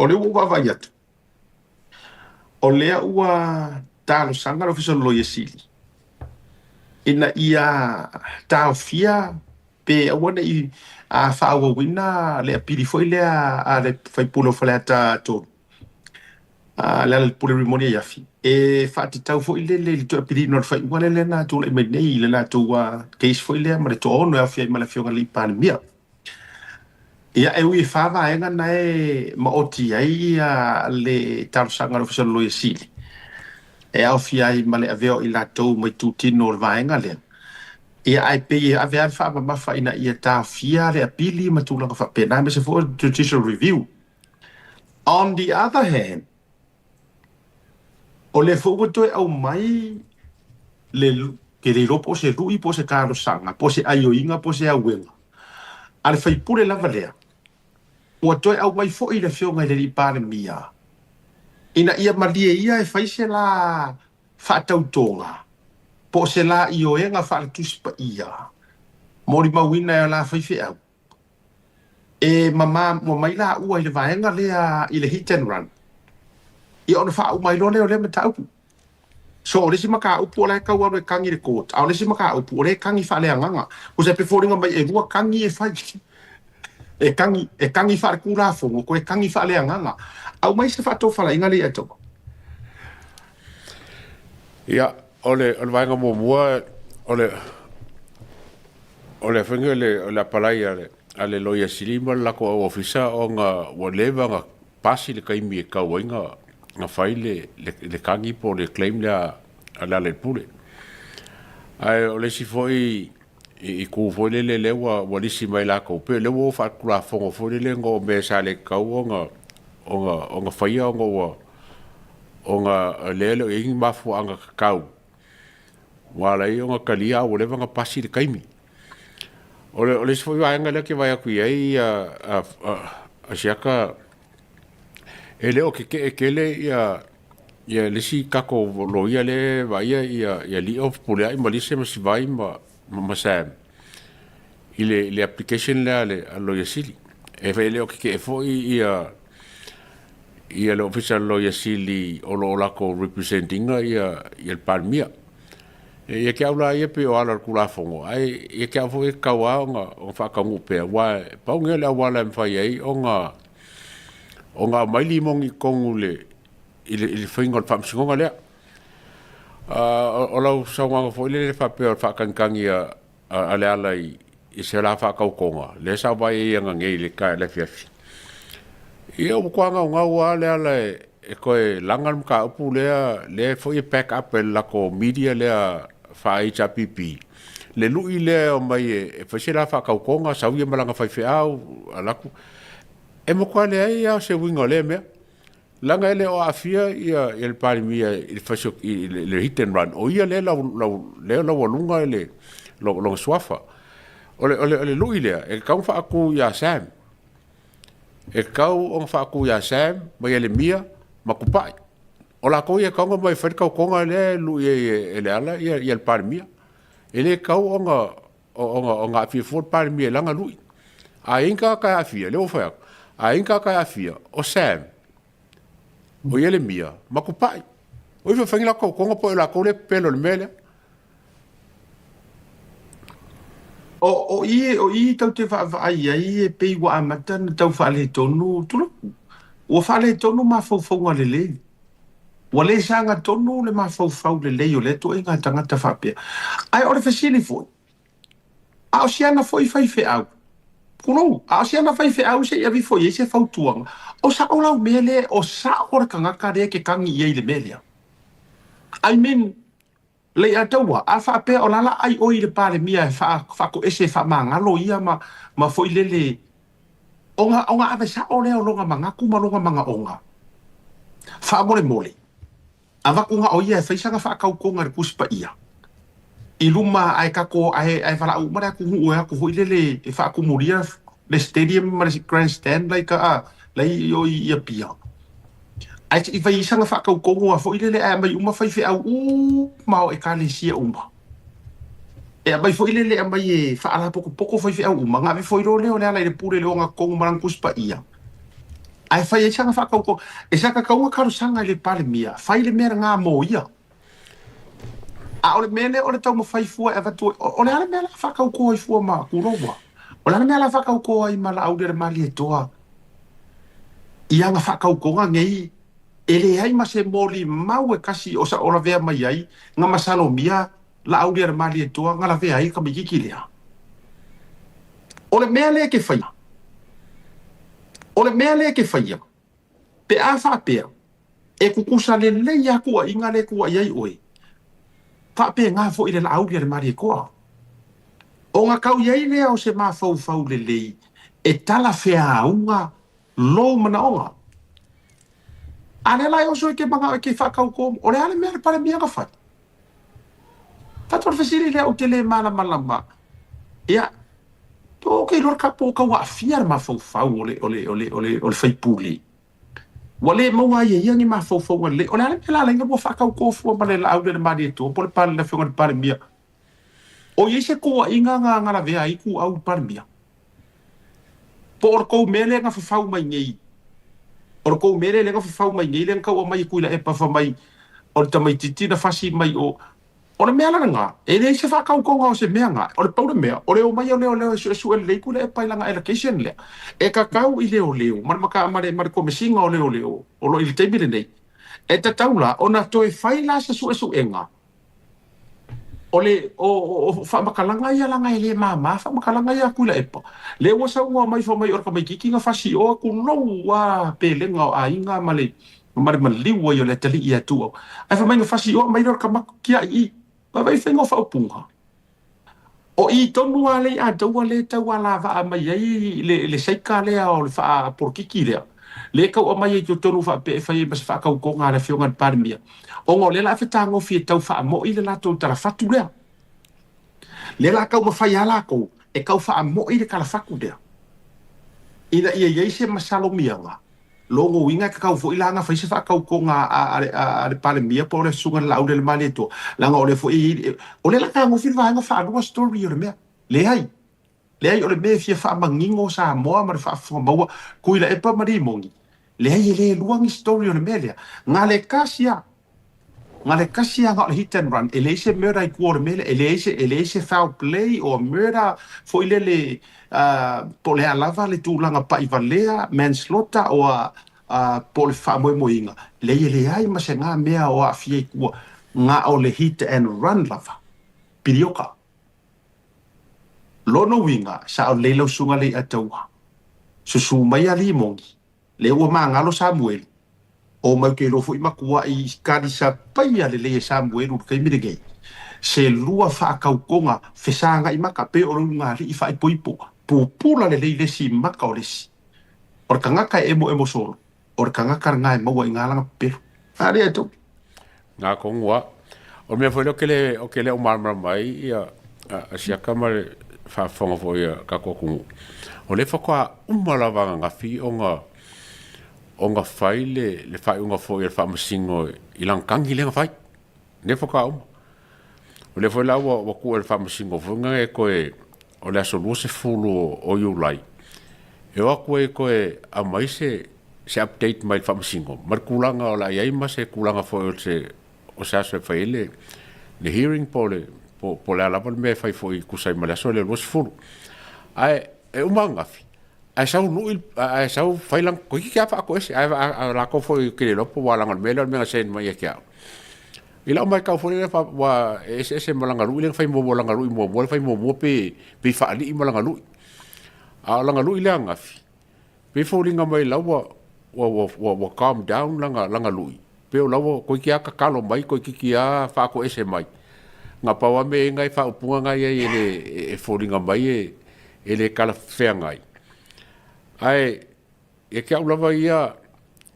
O lea ua ou vaavaai atu, o lea ua talosaga le Ofisa o le Loia Sili ina ia taofia pe aua ne i faaauauina le apili foi lea a le sui usufono o Faleata 3, Lealailepule Rimoni Aiafi, e faatatau foi lele i le toe apiliina o le faaiuga lea lea na tulai mai nei i le latou case foi lea ma le toaono e aofia ai ma le Afioga i le Palemia. Ia, e ui e fa vaega na e maoti ai le talosaga a le Ofisa o le Loia Sili, e aofia ai ma le avea o i latou mai itutino o le vaega lea. Ia, ae pei e ave lava le faamamafa ina ia taofia le apili ma tulaga faapena, aemaise foi o le judicial review. On the other hand, o lea foi ua toe aumai le, ke le iloa po o se lui po o se talosaga po o se aioiga po o se auega a le sui usufono lava lea, ua toe aumai foi i le Afioga i le alii Palemia ina ia malie ia e fai se la faatautoga po o se la ioega faale-Tusi Paia molimauina e la faifeau e mama mua mai laua i le vaega lea i le hit and run, ia ona faauma ai loa lea o lea mataupu. So o le isi mataupu o la e tau alu e tagi i le court, a o le isi mataupu o lea e tagi faaleagaga. Tusa pe foliga mai e lua tagi e fai. E tagi, e tagi faaletulafono, toe tagi faaleagaga. Aumai se faatofalaiga lea ia te oe. Ia, o le, o le vaega muamua, o le, o le faiga le, o le apalai a le, a le Loia Sili ma le latou au ofisa ona ua leva ona pasi le taimi e tatau ai ona, ona fai le, le, le tagi po o le claim lea a Lealailepule. Ae o le isi foi itu foi lele lea ua, ua lisi mai latou, pei o lea ua o faaletulafono foi lele ona o mea sa le tatau ona, ona, ona faia ona ua, ona lea e le o i ai ni mafuaaga tatau ua ala ai ona talia a ua leva ona pasi le taimi. O le, o le isi foi vaega lea ou te vaai atu i ai a Siaka, e le o tetee tele ia ia le isi tatou loia lea e vaaia ia ia Lio Fepuleai ma Lise ma Sivai ma ma Sam i le, le application lea a le, a le Loia Sili. E le o tetee foi ia ia le Ofisa o le Loia Sili o lo o latou represent ina ia ia le Palemia. E ia te au la ia pei o ala o le Tulafono, ae ia te au foi e tatau lava ona, ona faataunuu pea, aua e pau lenei o le auala e mafai ai ona, ona aumai limoni i totonu i le, i le, i le faiga o le faamasinoga lea. O, o lau saunoaga foi lele faapea o le faatagitagi a, a Leala i, i se la faatautoga, lea sa ou vaai ai ananei i le taeao i le afiafi. Ia ua matua gaugau lava Leala e, e toe laga le mataupu lea, lea foi e back up e le latou media lea faa-HRPP, le lui lea e omai e, e fai se la faatautoga, sau ia ma lana faifeau, alu atu. E matua leai lava se uiga o lea mea. Leaga e le o aafia ia le Palemia i le fasi i le hit and run, o ia lea lea laualuga i le lona suafa. O le, o le, o le lui lea, e tatau ona faatu ia Sam. E tatau ona faatu ia Sam ma Ielemia ma Tupai. O latou ia e tatau ona omai e fai le tautoga lea e lui ai e Leala ia, ia le Palemia. E le tatau ona ona aafia fua le Palemia i lana lui. A i ai ni tagata e aafia, lea ua fai atu, a i ai ni tagata e aafia, o Sam, o Ielemia, ma Tupai. O ifo e fai ni latou tautoga po o latou lea e pepelo i le mea lea. O i, o i tou te vaavaai ai e pei ua amata ona tau faaletonu, tulou, ua faaletonu mafaufauga lelei. Ua le sagatonu le mafaufau lelei o lea ituaiga tagata faapea. Ae o le fesili foi, a o si ana foi faifeau, tulou, a o si ana faifeau se i ave ifo i ai se fautuaga, o sao lau mea lea, o sao le tagata lea e te tagi i ai i le mea lea? I mean, Leiataua, a faapea o la la ai oe i le Palemia e faatoese e faamagalo ia ma ma foi lele ona ona ave sao lea o lona manatu ma lona manaoga. Faamolemole, avatu na o ia e fai sana faatautoga i le Tusi Paia i luma ae tatou ae ae valaau uma le atunuu e atu foi lele e faatumulia le stadium ma le grandstand la i ka la i o i Apia. Ae se i fai ai sana faatautoga foi lele ae aumai uma faifeau uma o Ekalesia uma. E aumai foi lele aumai e faalapotopoto faifeau uma, ona ave foi loa lea o Lealailepule i le ogatotonu ma lana Tusi Paia. Ae fai ai sana faakaukauga. E sa kakauga talosaga i le Palemia, fai le mea lena mo ia. A o le mea lea o le taumafai fua e avatu ai, o le a le mea la faakauko ai fua ma Kuloua? O le a le mea la faakauko ai ma Laauli-a-le-Malietoa i ana faakaukoga nei? E leai ma se molimau e kasi o o lavea mai ai na masalomia Laauli-a-le-Malietoa na lavea ai le tamaitiiti lea. O le mea lea e te faia, o le mea lea e te faia, pe a faapea e tutusa lelei lava tuuaiga lea e tuuai ai oe, faapena foi le Laauli-a-le-Malietoa. Ona tau i ai lea o se mafaufau lelei e talafeauga lou manaoga. A lea la e oso e te manao e te faatauto, o le a le mea a le Palemia na fai? Fatu o le fesili lea ou te le malamalama. Ia, ou te iloa po o tau aafia le mafaufau o le, o le, o le, o le, o le faipule. Ua le maua ai e ia ni mafaufauga lelei. O le a le mea la ala ai ona lua faatauto fua ma le laau lea le Malietoa po o le le Afioga i le Palemia? O i ai se tuuaiga na na lavea ai ituau i le Palemia? Po o le tou mea lea na fafau mai nei, o le tou mea lea lea na fafau mai nei lea na tau aumai e Tuilaepa fai mai o le tamaitiiti na fasi mai o O le mea la lena, e leai se faatautoga o se mea na. O le pau le mea, o le omai o leoleo e suesue lelei Tuilaepa i lana allocation lea. E tatau i leoleo ma le mata ma le ma le Komesina o Leoleo o lo o i le taimi lenei, e tatau la ona toe fai la se suesuega. O le o, o, o faamatalaga ia leaga e le māmā faamatalaga ia a Tuilaepa. Lea ua saunoa mai fai mai o le tamaitiiti na fasi o atu lou a pelega o aiga ma le ma le maliu ai o le atalii ia Tuau. Ae fai mai na fasi o aumai lea o le tama kiai i. Vaavaai faiga o faaupuga. O i tonu lava lea i Ataua lea e tau alavaa mai ai le, le saika lea o le faapolokiki lea, lea e tau aumai ai i totonu faapea e fai ai ma se faatautoga a le Afioga i le Palemia, ona o lea o le a fetagofi e tau faamoi le latou talafatu lea. Lea o le a taumafai lava latou e tau faamoi le talafatu lea, ina ia i ai se masalomiaga. Lona uiga e tatau foi la ona fai se faatautoga a le Palemia po o le Susuga i le Laaulialemalietoa, leaga o lea foi e i ai, o lea o le a fetagofi le vaega faalua story o le mea. Leai, leai o le mea e fia faamanino Samoa ma le faafofoga maua, Tuilaepa ma Limoni, leai e le lua ni story o le mea lea. Na le tasi lava. Na le tasi lava na o le hit and run, e leai se murder i tua o le mea lea, e leai se, e leai se foul play or murder foi lele, po o le a lava le tulaga pai valea, manslaughter or po o le faamoemoeina, leai e leai ma se na mea o aafia i tua, na o le hit and run lava. Pilioka. Lona uiga, sao lelei lau susuga Leiataua, susu mai a Limoni, Lea ua magalo Samuelu, o mai ou te iloa foi matuai kanisa paia lelei e Samuelu i le taimi lenei, se lua faakautoga fesagai maka pei o le ulugalii faaipoipo, pupula lelei le isi maka o le isi. O le tagata e emoemo solo, o le tagata lena e maua i ina lana pepelo. A lea e tou. Ngā kongua. O le mea foi lea ou te le o malamalama ai ia a siaka ma le faafofoga foi a tatou atunuu, o lea faatoa uma lava ananafi ona ona fai le le faaiuga foi a le Faamasino i lana tagi lea na fai. Lea faatoa uma. O lea foi la ua ua tuu e le Faamasino foi lena e toe o le aso 20 o Iulai e o atu ai e toe aumai se se update mai le Faamasino ma le tulaga o le a i ai ma se tulaga foi o se o se aso e fai ai le le hearing po o le po o le a lava le mea e fai foi e tusa ai ma le aso lea 20. Ae e uma ananafi ae sau lui ae sau fai lana toeitiiti lava faatoese ae a latou foi ou te le iloa po ua laga o le mea lea o le mea na send mai ia te au. I lau matau foi lea ua eseese ma lana lui lea na fai muamua, lana lui muamua lea na fai muamua pe pei faalii ma lana lui. A o lana lui lea ananafi, pei e foliga mai la ua ua ua ua calm down lana lana lui. Pei o la ua toeitiiti lava tatalo mai, toeitiiti lava faatoese mai. Na pau lava mea ia nai faaupuga na i ai e le e foliga mai e e le talafeagai. Ae Ia te au lava ia,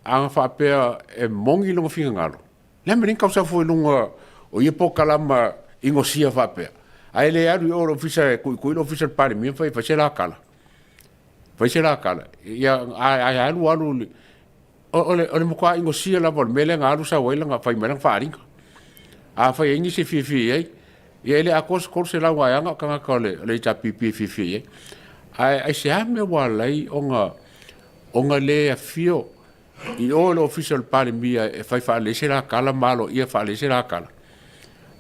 a na faapea e moni lona finagalo, le a mea nei tausa fua i luga o ia polokalama inosia faapea, ae le alu i o i le ofisa e tuitui le ofisa o le Palemia ma fai, fai se la tala. Fai se la tala. Ia, ae alu alu i le, o le, o le matua inosia lava o le mea lea na alu sau ai lana, fai mai lana faaaliga. A fai ai nisi e fiafia i ai, ia e le atoa se 300 aeaga o tagata o le, o le HRPP e fiafia i ai. Ae aisea mea ua ala ai ona Ona le afio i o le ofisa o le Palemia e fai faalelei se la tala ma aloaia faalelei se la tala.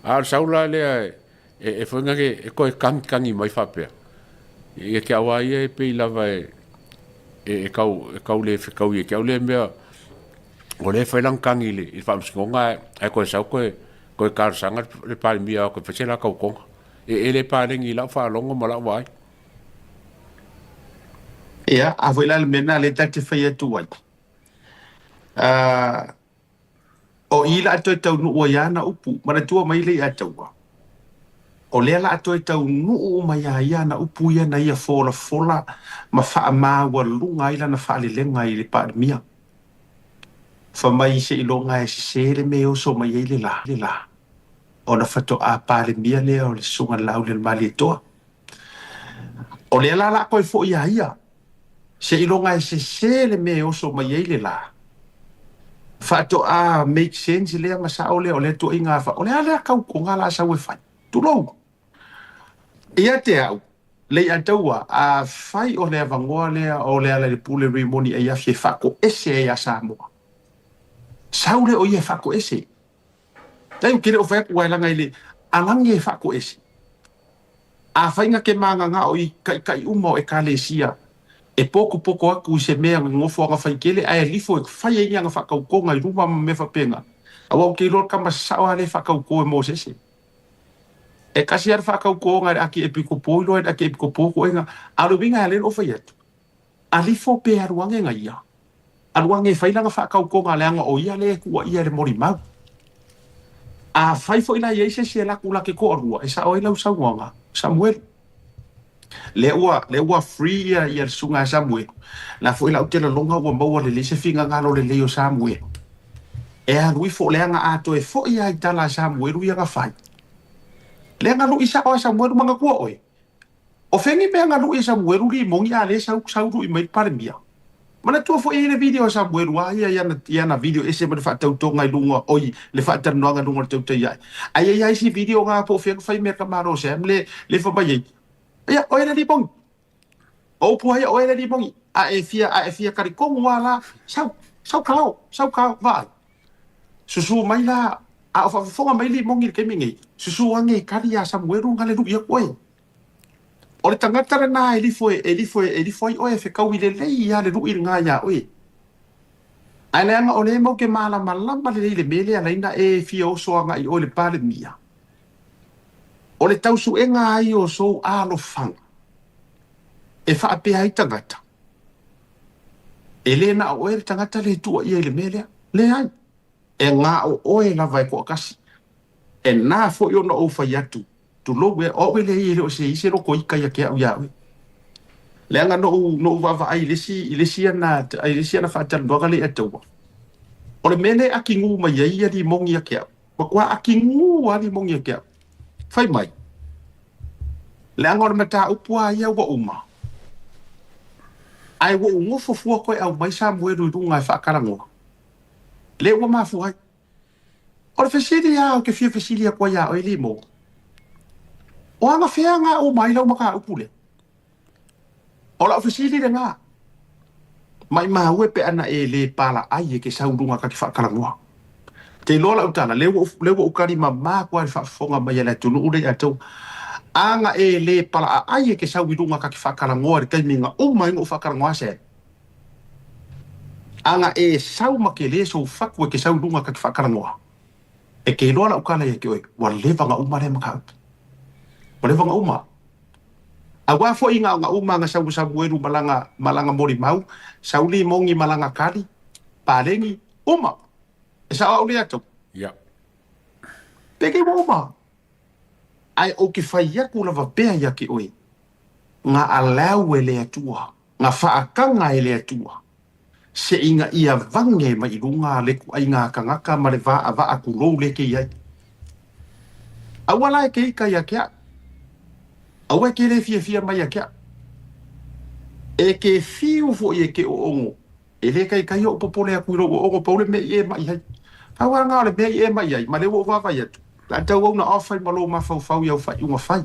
A o le sau la lea e foi na e toe tagitagi mai faapea. Ia te au lava ia e pei lava e tau le fetaui ia te au lea mea o lea e fai lana tagi i le faamasinoga ae toe sau toe talosaga le Palemia o atu e fai se la tautoga. E le paleni i lau faalogo ma lau vaai. Ia, a foi la le mea lena lea ta te fai atu ai. O i la a toe taunuu ai ana upu, manatua mai le ia taua. O lea la a toe taunuu uma iā ia ana upu ia na ia folafola ma faamaualuga ai lana faalelega i le Palemia. Fai mai seiloga e sesē le mea e oso mai ai le lā, le lā, ona faatoa Palemia lea o le Susuga i le Laaulialemalietoa. O lea la o le a toe foi iā ia, seiloga e sesē le mea e oso mai ai le lā, faatoa make sense lea ma sao lea o lea tuuaiga o le a lea tautoga la sau e fai? Tulou. Ia te au, Leiataua, afai o le avanoa lea o Lealailepule Rimoni Aiafi e faatoese ai ia Samoa, sau lea o ia e faatoese. Leai, ou te le o fai atu aua e laga i le alagi e faatoese. Afai na te magagao i taitai uma o Ekalesia e potopoto atu i se mea nofoaga faitele ae alifo e fai ai ni ana faatautoga i luma ma mea faapena, aua ou te iloa le tama sasao lava lea e faatauto e Mosese. E tasi lava le faatautoga e le Akiepikopo iloa e le Akiepikopo koena, a o le uiga e ala ai ona ou fai atu, alifo pe alu ane na ia, alu ane e fai lana faatautoga leaga o ia lea e tuuaia e le molimau. Afai foi la e i ai se isi e alu atu la te toalua, e sao ai lau saunoaga, Samuelu. Lea ua, lea ua free ia, ia le susuga ia Samuelu. La foi la ou te lagona ua maua lelei se finagalo lelei o Samuelu. E alu ifo leaga a toe foi lava i tala a Samuelu ia na fai. Lea na lui sao a Samuelu manatua oe. O fea ni mea na lui e Samuelu limoni a lea sau, sau lui mai le Palemia. Manatua foi e i ai le video a Samuelu a ia i ana, i ana video ese ma le faatautoga i luga, oi, le faatalanoaga i luga o le tautai ae. Ae i ai lava isi video na po o fea na fai mea ka Malo Sam le, le fai mai ai, Ia, oe le limoni. O upu ai, oe le limoni. A e fia, a e fia talitonu lava la, sau, sau kao, sau kao, vaai. Susu mai la, a o faafofoga mai limoni i le taimi nei, susu ane e kali iā Samuelu na le lui atu oe. O le tagata lena e lifo e lifo e lifo ai oe e fekaui lelei lava le lui lena iā oe. Ae leaga o lea e mau te malamalama lelei i le mea lea alaina e fia oso agai i oe i le Palemia. O le tausuega ai o sou alofaga e faapea ai tagata, e le na o oe le tagata le tuuaia i le mea lea. Leai, e na o oe lava e toatasi. E na foi ona ou fai atu, tulou ea, o au e leai e le o se i se loko ika ia te au iā oe. Leaga na ou, na ou vaavaai i le isi, i le isi ana, i le isi ana faatalanoaga lea i Ataua, o le mea lea e akigū mai ai ia limoni ia te au, Matua akigū lava limoni ia te au. Fai mai, leaga o le mataupu lava ia ua uma, ae ua ou nofo fua koe aumai Samuelu i luga e faatalanoa. Lea ua mafua ai. O le fesili lava ou te fia fesili atu ai ia oe Limou, o anafea na uma ai lau mataupu lea? O lau fesili lena, maimau e pe ana e le palaai e ke sau luga ka te faatalanoa. Te iloa lau tala, lea ua lea ua ou kali mama atu lava i le faafofoga mai a le atunuu lea ia outou. A na e le palaaai e ke sau i luga ka te faatalanoa i le taimi na uma ai ona ou faatalanoa se? A na e sau ma ke le sou fatu e ke sau i luga ka te faatalanoa, e ke iloa lau tala ia te oe, ua leva ona uma lea mataupu. Ua leva ona uma. Aua foi na ona uma na sau Samuelu ma lana, ma lana molimau, sau limoni ma lana kali, paleni, uma. E sao au lea tou. Ia. Pēkei ua uma. Ae ou te fai atu lava pea ia te oe, nga alau e le Atua, nga faakaga e le Atua, seʻiga ia vage mai i luga le ituaiga tagata ma le vaavaa tulou lea e te i ai. Aua la e te ika ia te au. Aua e te le fiafia mai ia te au. E te fiu foi e ke oogo, e le taitai ou popole atu i lou oogo pau le mea i e maʻi ai. Pau lava lena o le mea i e maʻi ai, ma lea ua ou vaavaai atu, o le a tauau na off ai ma lou mafaufau i au faaiuga fai.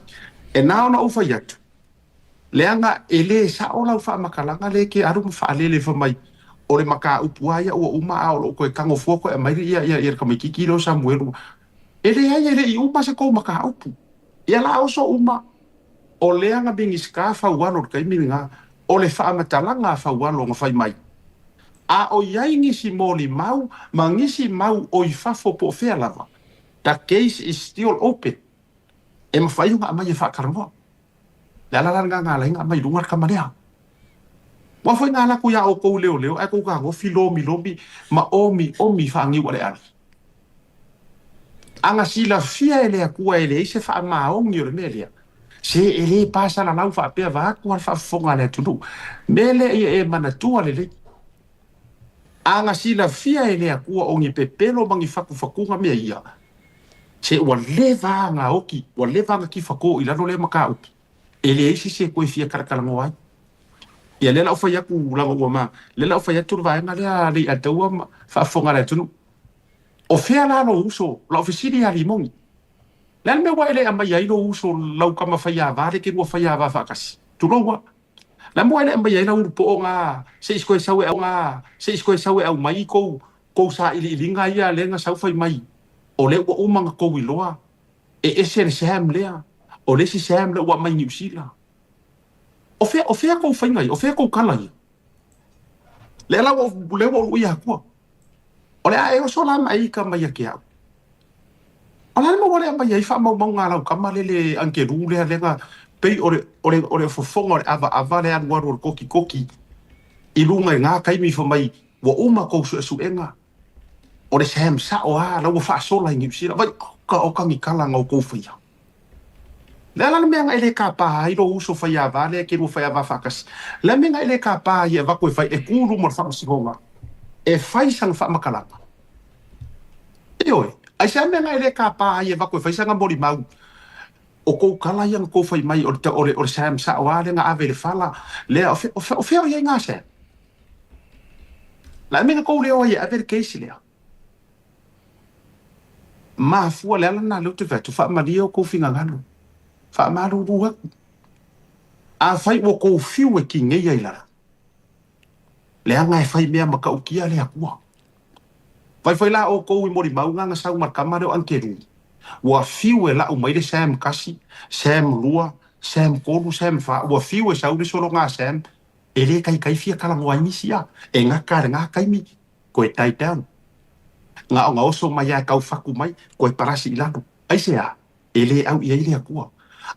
E na ona ou fai atu. Leaga e lē sa'o lau faamatalaga lea e te alu ma faalele fai mai o le mataupu lava ia ua uma a o loo toe tago fua toe aumai ia ia le tamaititi lea o Samuelu. E leai e le i uma se tou mataupu. Ia la oso uma o lea na Minisita Faualo i le taimi lena o le faamatalaga a Faualo na fai mai a o i ai nisi molimau ma nisi mau o i fafo po o fea lava, the case is still open, e mafai ona aumai e faatalanoa. Le ala la lena na ala ai ona aumai i luga le tama lea. Ua foi na ala atu iā outou leoleo ae tou fetagofi lomilomi ma omiomi faaniualeale. A na silafia e le Atua e leai se faamaoni o le mea lea, se e le pasalalau faapea vaeatu lava le faafofoga a le atunuu. Mea lea ia e manatua lelei. A na silafia e le Atua o ni pepelo ma ni fatufatuga mea ia, se ua leva lava ona oti, ua leva lava ona tifatō i lalo lea mataupu, e leai se isi e toe fia talatalanoa ai. Ia lea la ua fai atu, leaga ua ma, lea la ua fai atu le vaega lea a Leiataua ma faafofoga a le atunuu. O fea la lou uso? Lau fesili ia Limoni. Le a le mea ua e le aumaia ai lou uso lau tama faiava lea e te lua faiava faatasi? Tulou a. Le a le mea ua e le aumaia ai lau ulupoo na se i toe sau e na se i toe sau e aumai tou tou sailiiliga ia lea na sau fai mai o lea ua uma ona tou iloa e ese le Sam lea o le isi Sam lea ua aumai Niu Sila. O fea o fea tou faiga ia? O fea tou tala ia? Lea la ua lea ua ou luia atua. O le a e oso la ma e ika mai ia te au. O le a le mea ua le aumaia ai faamaumauga a lau tama lele Angelou lea lea na pei o le o le o le fofoga o le avaava le alualu o le kotikoki i luga i na taimi fai mai ua uma tou suesuega o le Sam sao a la ua faasola i Niu Sila vai oka oka ni tala na outou faia. Le a la le mea na e le tapa ai lou uso faiava lea e te lua faiava faatasi? Le a le mea na e le tapa ai e avatu e fai e tu i luma o le faamasinoga e fai sana faamatalaga? Ioe, aisea mea na e le tapa ai e avatu e fai sana molimau? O kou tala ia na tou fai mai o le, o le, o le Sam sao lava lea na ave i le fala lea, o fea, o fea, o fea o i ai na Sam? Le a le mea na tou leo ai e ave le case lea? Mafua le ala lena lea ou te fai atu, faamalie outou finagalo, faamalulu atu. Afai ua tou fiu e tineia i lalo, leaga e fai mea matautia le Atua. Faifai la outou i molimau na sau ma le tama lea o Angelou, ua fiu e lau mai le Sam tasi, Sam lua, Sam tolu, Sam fa, ua fiu e sau le sologa a Sam, e le taitai fia talanoa ai nisi a, e gata i lena taimi, Koe tie down. Na ona oso mai lava e tau fatu mai, koe parasi i lalo. Aisea? E le au i ai le Atua.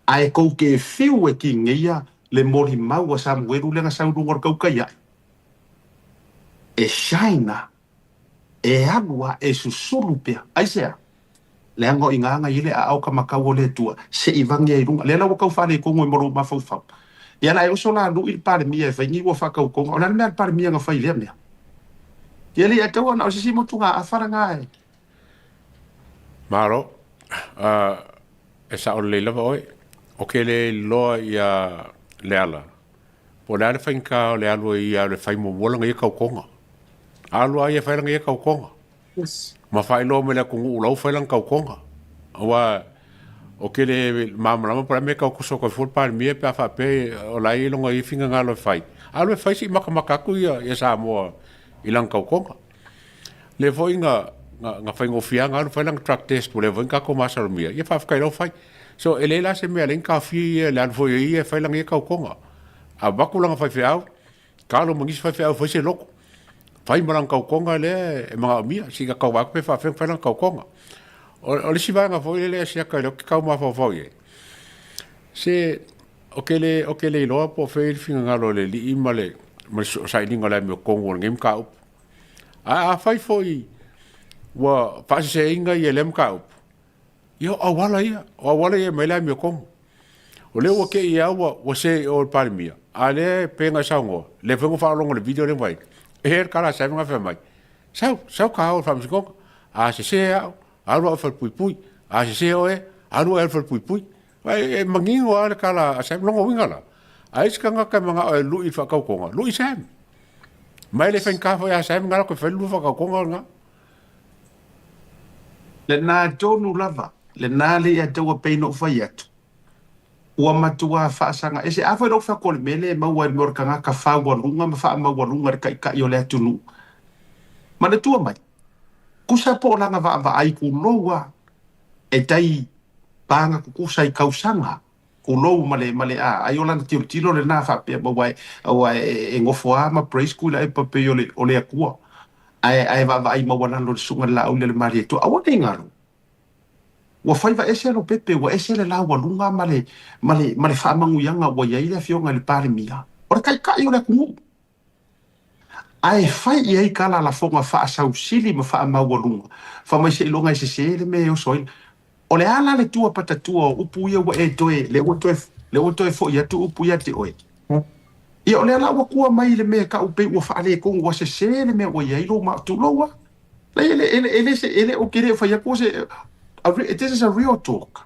Ae kou te whiu e kigeia le molimau a Samuelu lea na sau i luga o le tautai ae. E shine a, e alu a, e susulu pea. Aisea? Leaga o i ina na i ai le aao kamakau o le Atua, se i vagi ai i luga. Lea la ua tau faaletonu ai ma lou mafaufau. Ia la e oso la luʻi le Palemia e fai ni ua faatautoga. O le a le mea a le Palemia na fai i lea mea? Ia le i ataua na o se isi motugaafa lena e. Malo. E sao lelei lava oe. O ke le iloa ia Leala, po o le a le faigata o le alu ai ia o le fai muamua lana ia tautoga. Alu lava ia fai lana ia tautoga. Ma faailoa mai le atunuu la ua fai lana tautoga. Aua o ke le malamalama po o le a le mea e tau toso atu ai fua le Palemia pe a faapea o la e i ai lona ia finagalo e fai. Alu e fai se i matamata atu ia Samoa i lana tautoga. Lea foi na na faigofie lava ona alu fai lana drug test ua leva foi ona tatou masalomia, ia faafetai la ua fai. So e leai la se mea e ala ai ona taofia ia le alu foi o ia e fai lana ia tautoga. Avatu lana faifeau, Talo ma nisi faifeau fai se loto. Fai ma lana tautoga lea e manaomia. Se i tau atu pe faafefea ona fai lana tautoga. O le isi vaega foi lea e siaka lea ou te tau mafaufau i ai, se ou te le, ou te le iloa po o fea le finagalo o le Alii ma le, ma le sailiga o le amiotonu o lenei mataupu. Ae afai foi ua faaseseina ia lea mataupu, Ia o auala ia, o auala ia e aumai le amiotonu. O lea ua te i lava ua se i o le Palemia, a o lea e pei ona e saunoa, lea foi na ou faalogo i le video lea na fai, e i ai le tala a Simon na fai mai, sau, sau ta o i le faamasinoga, a sese au, alu au i le falepuipui, a sese oe, alu oe i le falepuipui. E manino lava le tala a Simon, lona uiga la, a i ai se tagata e manao e lui i le faatautoga, lui Sam. Ma e le faigata foi ia Simon na alu atu e fai le lua faatautoga lena. Lena tonu lava, lena le ia taua pei na ou fai atu. Ua matuā faasaga ese. A foi lou fai atu o le mea lea e maua ai le mea o le tagata faualuga ma faamaualuga i le taitai o le atunuu. Manatua mai, tusa po o lana vaavaai tulou lava, e tai paga tutusa i tausaga, tulou ma le ma le a, ai o lana tilotilo lena faapea aua e aua e nofo lava ma praise Tuilaepa pei o le o le Atua. Ae ae vaavaai maualalo i le susuga i le Laauli a le Malietoa. Aua ne i galo, ua faiva ese Lopepe, ua ese le laualuga ma le ma le ma le faamanuiaga ua i ai le Afioga i le Palemia, o le Taitai o le atunuu. Ae fai i ai tala lafoga faasausili ma faamaualuga, fai mai seiloga e sese le mea e oso ai. O le a la le tua patatua o upu ia ua e toe, lea ua toe, lea ua toe foi atu upu ia te oe? Ia o lea la ua tua mai i le mea e tau pei ua faaletonu, ua sese le mea ua i ai lou ma, tulou a. Leai, e le, e le, e le se, e le, ou te le fai atu o se, a, this is a real talk.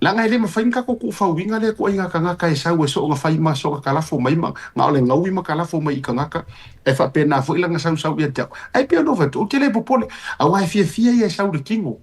Leaga e le mafai ona tatou tuufauina lea ituaiga tagata e sau e soona fai ma soona talafo mai ma na o le gaui ma talafo mai i tagata e faapena foi lana sausau ia te au. Ae pei ona ou fai atu, ou te le popole, aua e fiafia ia e sau i le tino.